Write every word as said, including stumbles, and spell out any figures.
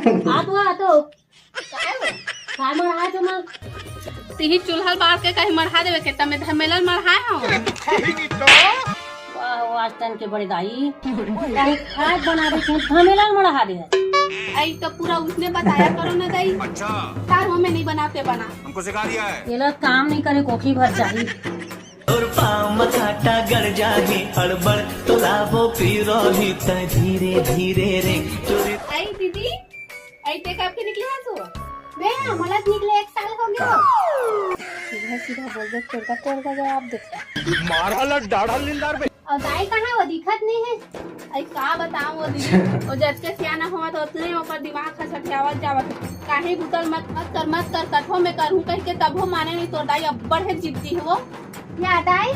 आ तो, आ तो। काय मढ़ा जो माँ? तिही चूल्हा बार के कहीं मढ़ा देवे के, तमे धमेलन मढ़ाए हो। वाह, वाह, आज तन के बड़े दाई। कहीं खाद बनावे के धमेलन मढ़ा दे। आई तो पूरा उसने बताया करो ना दाई। अच्छा। तार हो में नहीं बनाते बना। हमको सिखा दिया है। ये लोग काम नहीं करे, कोठी भर चाहिए। तोर पाँव म कांटा गड़ जाही, अड़बड़ तो लाबो पिरोही, तै धीरे धीरे रे। आई दीदी, आई ते कब के निकले हस? बे, हमला निकले एक साल हो गयो। सीधा सीधा बोल दे, तोर का, तोर का जवाब दे। मारा ला डाढ़ा लिंदार बे। और दाई कहाँ है? वो दिखत नहीं है। आई का बताऊं वो दीदी, वो जतके सियाना होवत ओतने ओकर दिमाग ह सठियावत जावत। काहे गुतल मत, मत कर, मत कर, कठो में करहूं कह के तभो माने नहीं। तोर दाई अब्बड़ है जिद्दी है वो। या दाई,